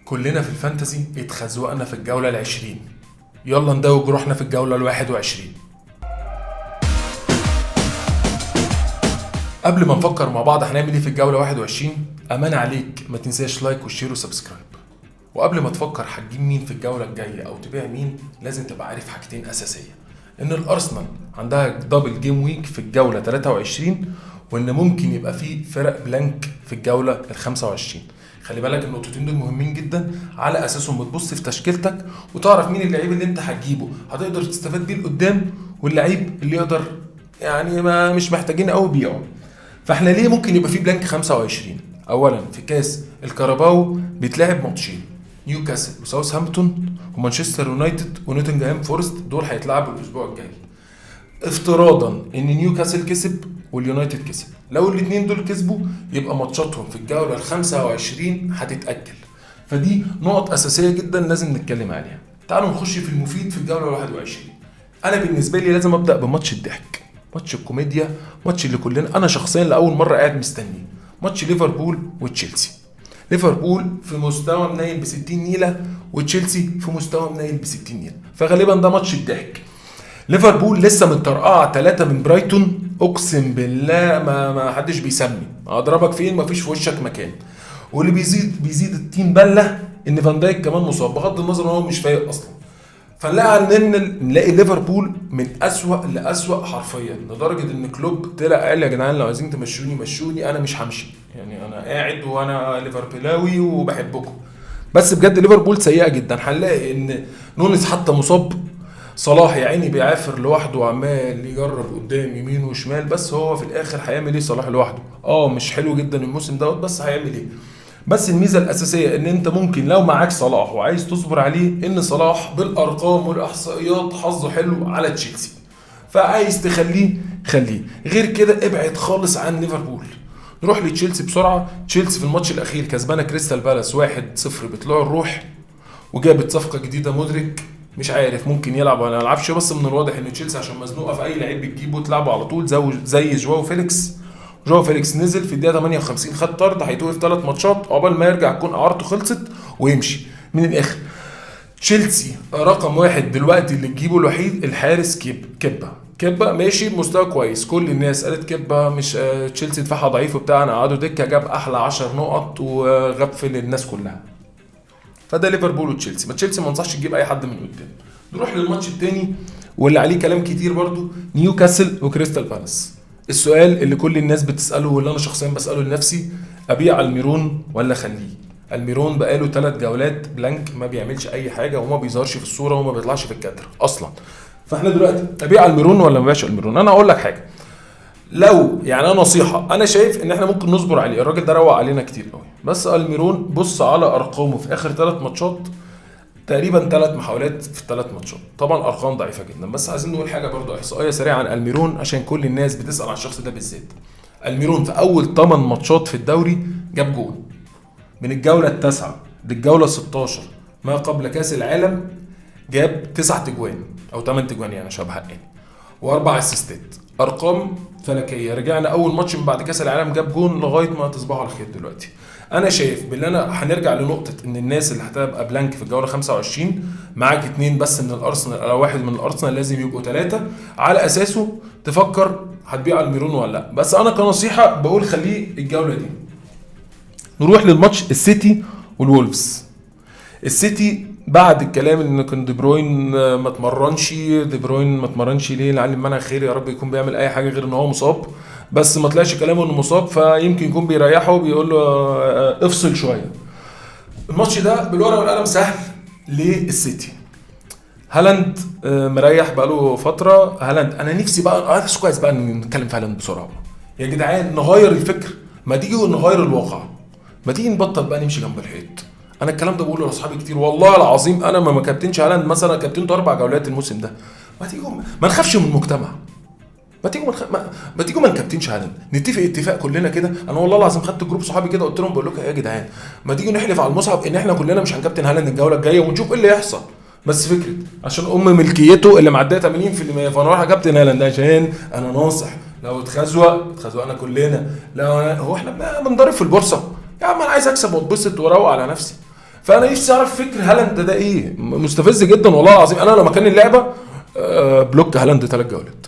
كلنا في ال fantasy اتخزوقنا في الجولة 20. يلا نداوي جروحنا في الجولة 21. قبل ما نفكر مع بعض هنعمل ايه في الجولة 21، امان عليك ما تنساش like و share و subscribe. وقبل ما تفكر هتجيب مين في الجولة الجاية او تبيع مين، لازم تبقى عارف حاجتين اساسية: ان الارسنال عندها double game week في الجولة 23، وان ممكن يبقى في فرق blank في الجولة 25. خلي بالك النقطتين دول مهمين جدا، على اساسهم بتبص في تشكيلتك وتعرف مين اللعيب اللي انت هتجيبه هتقدر تستفاد بيه لقدام، واللعيب اللي يقدر يعني ما مش محتاجين قوي بيعه. فاحنا ليه ممكن يبقى في blank 25؟ اولا في كاس الكاراباو بيتلعب ماتشين، نيوكاسل وساوثهامبتون ومانشستر يونايتد ونوتنجهام فورست، دول هيتلعبوا الاسبوع الجاي. افتراضا ان نيوكاسل كسب واليونايتد كسب، لو الاثنين دول كسبوا يبقى ماتشاتهم في الجولة 25 هتتاجل. فدي نقط اساسية جدا لازم نتكلم عليها. تعالوا نخش في المفيد في الجولة 21. انا بالنسبة لي لازم ابدا بماتش الضحك، ماتش الكوميديا، ماتش اللي كلنا، انا شخصيا لاول مرة قاعد مستنيه، ماتش ليفربول وتشيلسي. ليفربول في مستوى منيل ب60 نيله، وتشيلسي في مستوى منيل ب60 نيله، فغالبا ده ماتش الضحك. ليفربول لسه متطرقعه 3 من برايتون، اقسم بالله ما حدش بيسمي، اضربك فين ما فيش في وشك مكان. واللي بيزيد التين بله ان فان دايك كمان مصاب، بغض النظر ان هو مش فايق اصلا. فنلاقي ان نلاقي ليفربول من اسوأ لاسوأ حرفيا، لدرجة ان كلوب طلع قال يا جدعان لو عايزين تمشوني مشوني، انا مش همشي، يعني انا قاعد وانا ليفربولاوي وبحبكم. بس بجد ليفربول سيئه جدا. هنلاقي ان نونز حتى مصاب، صلاح يا عيني بيعافر لوحده وعمال يجرب قدام يمين وشمال، بس هو في الاخر هيعمل ايه صلاح لوحده؟ مش حلو جدا الموسم دوت، بس هيعمل ايه؟ بس الميزة الاساسية ان انت ممكن لو معاك صلاح وعايز تصبر عليه، ان صلاح بالارقام والاحصائيات حظه حلو على تشيلسي، فعايز تخليه خليه. غير كده ابعد خالص عن ليفربول. نروح لتشيلسي بسرعة. تشيلسي في الماتش الاخير كسبانه كريستال بالاس 1-0 بطلوع الروح، وجابت صفقة جديدة مدرك، مش عارف ممكن يلعب ولا ما يلعبش، بس من الواضح ان تشيلسي عشان مزنوقه في اي لعيب بتجيبه تلعبه على طول، زي جواو فيليكس. جواو فيليكس نزل في الدقيقة 58 خد طرد، هيتوقف 3 ماتشات عقبال ما يرجع تكون اعارته خلصت ويمشي. من الاخر تشيلسي رقم 1 دلوقتي اللي تجيبه الوحيد الحارس كيبا. كيبا ماشي بمستوى كويس، كل الناس قالت كيبا مش تشيلسي دفاعها ضعيف وبتاع، انا قعدوا دكه، جاب احلى 10 نقط وغفل الناس كلها. فده ليفربول وتشيلسي. ما تشيلسي ما انصحش تجيب اي حد من قدام. نروح للماتش الثاني واللي عليه كلام كتير برضو، نيوكاسل وكريستال بالاس. السؤال اللي كل الناس بتساله واللي انا شخصيا بساله لنفسي، ابيع الميرون ولا خليه؟ الميرون بقاله 3 جولات blank، ما بيعملش اي حاجة وما بيظهرش في الصورة وما بيطلعش في الكادر اصلا. فاحنا دلوقتي ابيع الميرون ولا ما ابيعش الميرون؟ انا اقول لك حاجة، لو يعني انا نصيحة، انا شايف ان احنا ممكن نصبر عليه، الراجل ده روق علينا كتير قوي. بس الميرون بص على ارقامه في اخر 3 ماتشات، تقريبا 3 محاولات في 3 ماتشات، طبعا ارقام ضعيفة جدا. بس عايزين نقول حاجة برضو احصائية سريعة عن الميرون عشان كل الناس بتسال عن الشخص ده بالذات. الميرون في اول 8 ماتشات في الدوري جاب جول، من الجولة 9 للجوله 16 ما قبل كاس العالم جاب 9 تجوان او 8 تجوان يعني عشان ابقى حقاني، و4 assist ات، ارقام فلكيه. رجعنا اول ماتش من بعد كاس العالم جاب جون لغاية ما تصبحوا على خير. دلوقتي انا شايف باللي انا هنرجع لنقطة ان الناس اللي هتبقى blank في الجولة 25 معاك 2 بس من الارسنال او 1 من الارسنال، لازم يبقوا 3 على اساسه تفكر هتبيع الميرون ولا لا. بس انا كنصيحه بقول خليه الجولة دي. نروح للماتش السيتي والولفز. السيتي بعد الكلام ان كان دي بروين ما اتمرنش، دي بروين ما اتمرنش ليه؟ لعل المنع خير يا رب يكون بيعمل اي حاجة غير ان هو مصاب، بس ما طلعش كلامه انه مصاب، فيمكن يكون بيريحه بيقول له افصل شوية. الماتش ده بالورقة والقلم سهل للسيتي. هالاند مريح بقاله فترة. هالاند انا نفسي بقى كويس بقى نتكلم في هالاند بسرعة يا جدعان، نغير الفكر، ما تيجي نغير الواقع، ما تيجي نبطل بقى نمشي جنب الحيط. انا الكلام ده بقوله لاصحابي كتير والله العظيم، انا ما كابتنش هالاند مثلا، كابتنته 4 جولات الموسم ده. ما تيجوا ما نخافش من المجتمع، ما تيجوا ما تيجوا ما نكابتنش هالاند، نتفق اتفاق كلنا كده. انا والله العظيم خدت group صحابي كده قلت لهم بقول لكم يا جدعان ما تيجوا نحلف على المصحف ان احنا كلنا مش هنكابتن هالاند الجولة الجاية ونشوف ايه اللي يحصل. بس فكرة عشان ام ملكيته اللي معدية 80%، فانا رايح اكابتن هالاند عشان انا ناصح، لو اتخزوق اتخزوقنا كلنا، لو هو احنا بنضرب في البورصة يا عم، انا عايز اكسب واتبسط واروق على نفسي. فانا نفسي اعرف فكر هالاند ده ايه، مستفز جدا والله العظيم. انا لو مكان اللعبة block هالاند 3 جولات،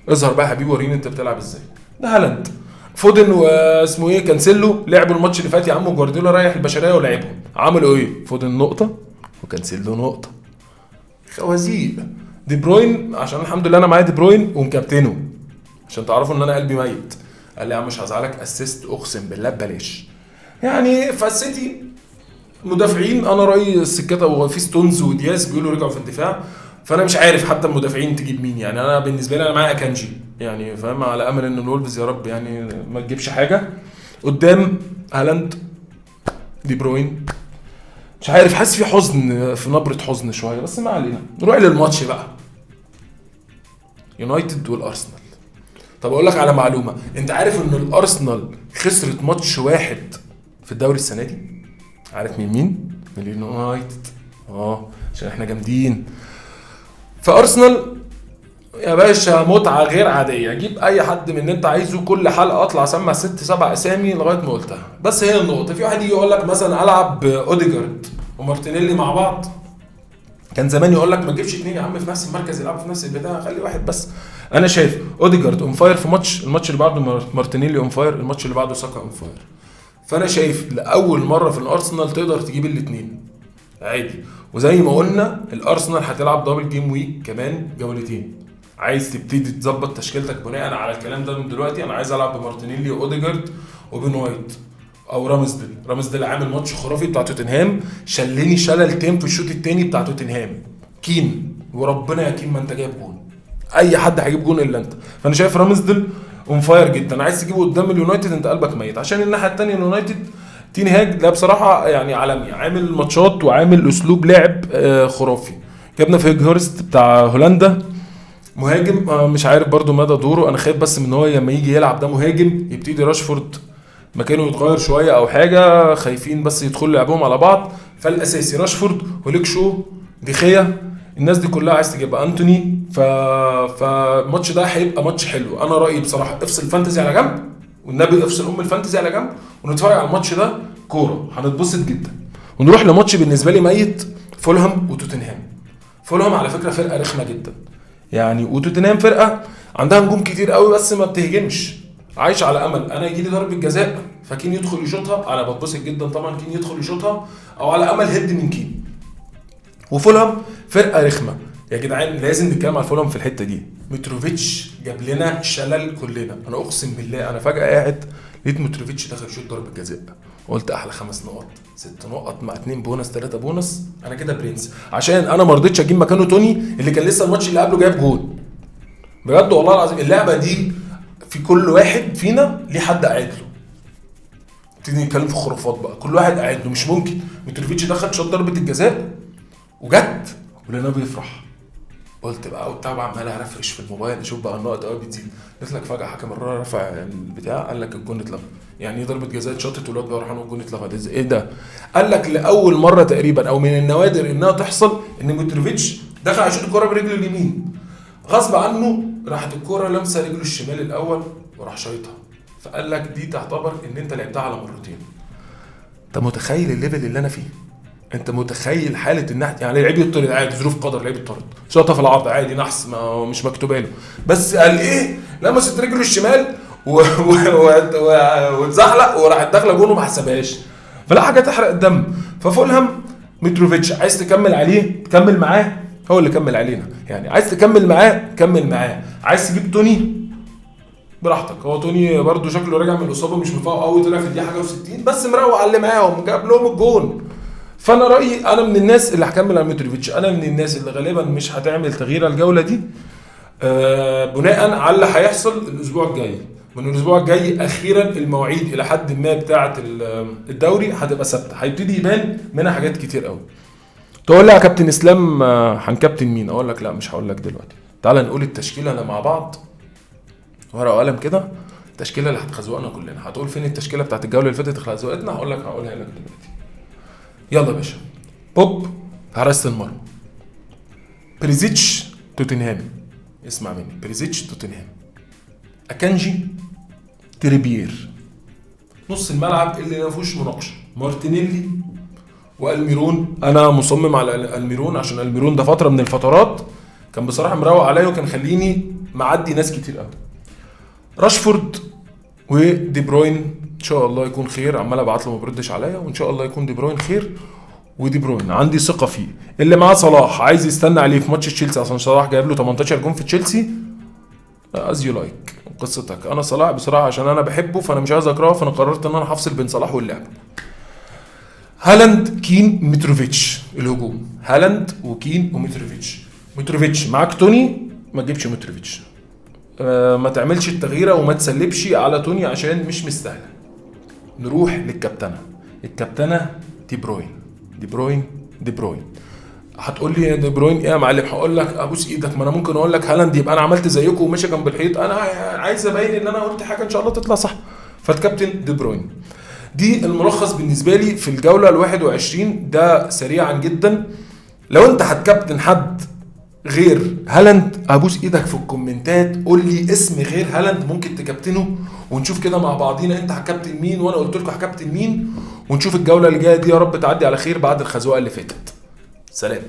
اظهر بقى يا حبيبي وريني انت بتلعب ازاي. ده هالاند. فودن واسمه ايه كانسيلو لعبوا الماتش اللي فات يا عم، جوارديولا رايح البشرية ولعبهم، عملوا ايه؟ فودن نقطة وكانسيلو نقطة، خوازيق. دي بروين عشان الحمد لله انا معايا دي بروين ومكابتنه عشان تعرفوا ان انا قلبي ميت، قال لي يا عم مش هزعلك assist اقسم بالله ببلاش يعني. فالسيتي مدافعين انا رايي السكات، وفي ستونز ودياز بيقولوا رجعوا في الدفاع، فانا مش عارف حتى المدافعين تجيب مين يعني. انا بالنسبة لي انا معايا اكانجي يعني فاهم، على امل ان الولفز يا رب يعني ما تجيبش حاجة قدام هالاند دي بروين. مش عارف، حاسس في حزن، في نبره حزن شوية، بس ما علينا. نروح للماتش بقى، يونايتد والارسنال. طب اقول لك على معلومة، انت عارف ان الارسنال خسرت ماتش واحد في الدوري السنة دي؟ عارف مين؟ من اليونايتد. عشان احنا جامدين. فارسنال يا باشا متعه غير عادية، جيب اي حد من اللي انت عايزه، كل حلقة اطلع اسمع 6 7 اسامي لغاية ما قلتها. بس هي النقطة، في واحد يجي يقول لك مثلا العب اوديجارد ومارتينيلي مع بعض، كان زمان يقول لك ما تجيبش 2 يا عم في نفس المركز يلعبوا في نفس البتاع، خلي واحد بس. انا شايف اوديجارد on fire في ماتش، الماتش اللي بعده مارتينيلي on fire، الماتش اللي بعده ساكا on fire. فانا شايف لاول مرة في الارسنال تقدر تجيب الاثنين عادي. وزي ما قلنا الارسنال هتلعب double game week كمان جولتين، عايز تبتدي تظبط تشكيلتك بناء على الكلام ده من دلوقتي. انا عايز العب بمارتينيلي واوديجارد وبين وايت او رامزديل. رامزديل عامل ماتش خرافي بتاع توتنهام، شلني شلل تام في الشوط الثاني بتاع توتنهام. كين وربنا يا كين ما انت جايب جون، اي حد هيجيب جون الا انت. فانا شايف رامزديل on fire جدا، عايز تجيبه قدام اليونايتد انت قلبك ميت. عشان الناحية الثانية اليونايتد تين هاج لا بصراحة يعني عالمي، عامل ماتشات وعامل اسلوب لعب خرافي. جبنا فيج هورست بتاع هولندا مهاجم، مش عارف برضو مدى دوره، انا خايف بس من هو لما يجي يلعب ده مهاجم يبتدي راشفورد مكانه يتغير شوية او حاجة، خايفين بس يدخلوا لعبهم على بعض. فالاساسي راشفورد وليك شو ديخيا، الناس دي كلها عايز تجيبها انتوني. فالماتش ده هيبقى ماتش حلو. انا رايي بصراحة افصل ال fantasy على جنب، والنبي افصل ام ال fantasy على جنب ونتفرج على الماتش ده كورة، هنتبسط جدا. ونروح لماتش بالنسبة لي ميت، فولهام وتوتنهام. فولهام على فكرة فرقه رخمة جدا يعني، وتوتنهام فرقه عندها نجوم كتير قوي بس ما بتهجمش، عايش على امل انا يجي لي ضربه جزاء فكين يدخل يشوطها، انا بتبسط جدا طبعا كين يدخل يشوطها، او على امل head من كين. وفولهام فرقه رخمة يا جدعان، لازم نتكلم على فولهام في الحتة دي. متروفيتش جاب لنا شلل كلنا، انا اقسم بالله انا فجاة قاعد لقيت متروفيتش دخل يشوط ضربه جزاء، قلت احلى 5 نقط 6 نقط مع 2 بونص 3 بونص، انا كده برنس. عشان انا ما رضيتش اجيب مكانه توني اللي كان لسه الماتش اللي قبله جايب جون. بجد والله العظيم اللعبة دي في كل واحد فينا ليه حد قاعد له. نبتدي نتكلم في خرافات بقى، كل واحد قاعد له، مش ممكن متروفيتش دخل شاط ضربه الجزاء وجت ولقيناه بيفرح. قلت بقى وبتاع، وعمال ارفرش في الموبايل اشوف بقى النقط قوي بتزيد، قلت لك فجاة حكم الرابع رفع البتاع قال لك الجون اتلغى. يعني ايه ضربه جزاء اتشاطت والواد بقى راح والجون اتلغى؟ ده ايه ده؟ قال لك لاول مرة تقريبا او من النوادر انها تحصل ان متروفيتش دخل يشوط الكورة برجله اليمين، غصب عنه راحت الكورة لمسه رجله الشمال الاول وراح شايطها. فقال لك دي تعتبر ان انت لعبتها على مرتين. انت متخيل ال level اللي انا فيه؟ انت متخيل حاله النحت؟ يعني لعيب يطرد عادي، ظروف قدر لعيب يطرد، شاطه في العرض عادي، نحس ما مش مكتوبة له، بس قال ايه؟ لمست رجله الشمال واتزحلق وراحت داخله جون وما حسبهاش. فلا حاجة تحرق الدم. ففولهام متروفيتش عايز تكمل عليه تكمل معاه، هو اللي كمل علينا يعني، عايز تكمل معاه كمل معاه، عايز تجيب توني براحتك. هو توني برده شكله راجع من الاصابة مش مفوق قوي، طلع في الدقيقة حاجة و60 بس مروق على اللي معاهم، جاب لهم الجون. فانا رايي انا من الناس اللي هكمل على متروفيتش، انا من الناس اللي غالبا مش هتعمل تغيير الجولة دي، بناء على اللي هيحصل الاسبوع الجاي. من الاسبوع الجاي اخيرا المواعيد الى حد ما بتاعه الدوري هتبقى ثابتة، هيبتدي يبان منها حاجات كتير قوي. تقول لي يا كابتن اسلام هنكابتن مين؟ اقول لك لا مش هقول لك دلوقتي. تعال نقول التشكيلة اللي مع بعض ورقة وقلم كده، التشكيلة اللي هتخزوقنا كلنا. هتقول فين التشكيلة بتاعت الجولة اللي فاتت خزوقتنا؟ هقول لك هقولها لك دلوقتي. يلا يا باشا. بوب حراسة المرمى، بريزيتش توتنهام، اسمع مني، بريزيتش توتنهام، اكانجي، تريبير. نص الملعب اللي ما فيهوش مناقشة، مارتينيلي والميرون انا مصمم على الميرون، عشان الميرون ده فترة من الفترات كان بصراحة مروق عليا وكان خليني معدي ناس كتير قوي. راشفورد ودي بروين ان شاء الله يكون خير، عمال ابعت له ما بيردش عليا، وان شاء الله يكون دي بروين خير. ودي بروين عندي ثقة فيه. اللي معاه صلاح عايز يستنى عليه في ماتش تشيلسي عشان صلاح جايب له 18 جون في تشيلسي، as you like قصتك. انا صلاح بصراحة عشان انا بحبه فانا مش عايز اكرهه، فانا قررت ان انا هفصل بين صلاح واللعب. هالاند كين متروفيتش الهجوم، هالاند وكين ومتروفيتش. متروفيتش معاك توني، ما تجيبش متروفيتش، ما تعملش التغييره وما تسلبش على توني عشان مش مستاهلة. نروح للكابتنه، الكابتنه دي بروين، دي بروين، دي بروين. هتقول لي يا دي بروين ايه يا معلم؟ هقول لك ابوس ايدك، ما انا ممكن اقول لك هالاند، يبقى انا عملت زيكم ومشي جنب الحيط. انا عايز ابين ان انا قلت حاجة ان شاء الله تطلع صح. فالكابتن دي بروين. دي الملخص بالنسبة لي في الجولة ال 21 ده سريعا جدا. لو انت هتكابتن حد غير هالاند ابوس ايدك في الكومنتات قول لي اسم غير هالاند ممكن تكابتنه، ونشوف كده مع بعضينا انت هتكابتن مين وانا قلت لكم هكابتن مين، ونشوف الجولة اللي جاية دي يا رب تعدي على خير بعد الخزوقه اللي فاتت. سلام.